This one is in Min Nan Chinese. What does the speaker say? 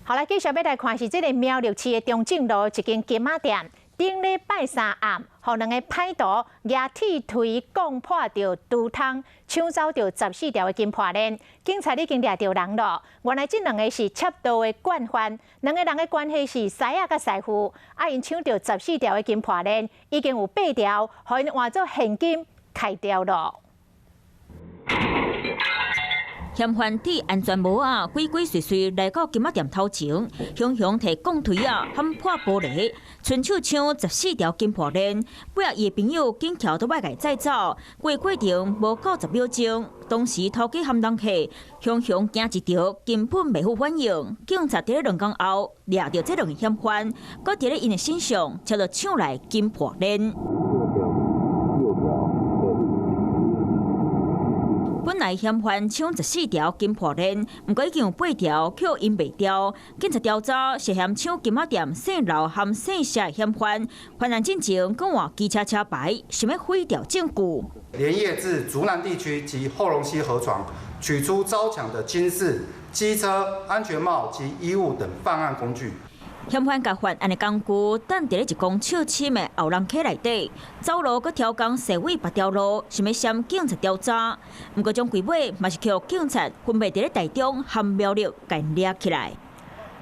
好來，繼續欲來看是這个苗栗市的中正路一間金仔店，頂禮拜三暗，予兩个歹徒舉鐵錘摃破著櫥窗，搶走著14條的金破鏈。警察已經掠著人囉。原來這兩个是竊盜的慣犯，兩个人的關係是師仔佮師父。啊，𪜶搶著十四條的金破鏈，已經有八條，予𪜶換做現金開掉囉。嫌犯戴安全帽仔，鬼鬼祟祟來到金仔店頭前，雄雄提鋼錘仔撼破玻璃，伸手搶十四條金破鏈。尾仔伊的朋友緊蹺都欲共載走，過過程無夠10秒鐘，當時頭家含人客，雄雄驚一著，根本袂赴反應。警察佇咧2工後掠著這兩个嫌犯，閣佇咧𪜶的身上撨著搶來金破鏈。本來嫌犯搶十四條金破鏈，毋過已經有八條予𪜶賣掉。警察調查涉嫌搶金仔店姓劉含姓謝的嫌犯，犯案進前更換機車車牌，想欲毀掉證據。連夜至竹南地區及後龍溪河床，取出遭搶的金飾、機車、安全帽及衣物等犯案工具。嫌犯共犯案的工具，等佇咧一公尺深的後龍溪內底，走路閣調工踅位別條路，想欲閃警察調查。毋過終歸尾嘛是予警察分別佇咧台中和苗栗共掠起來。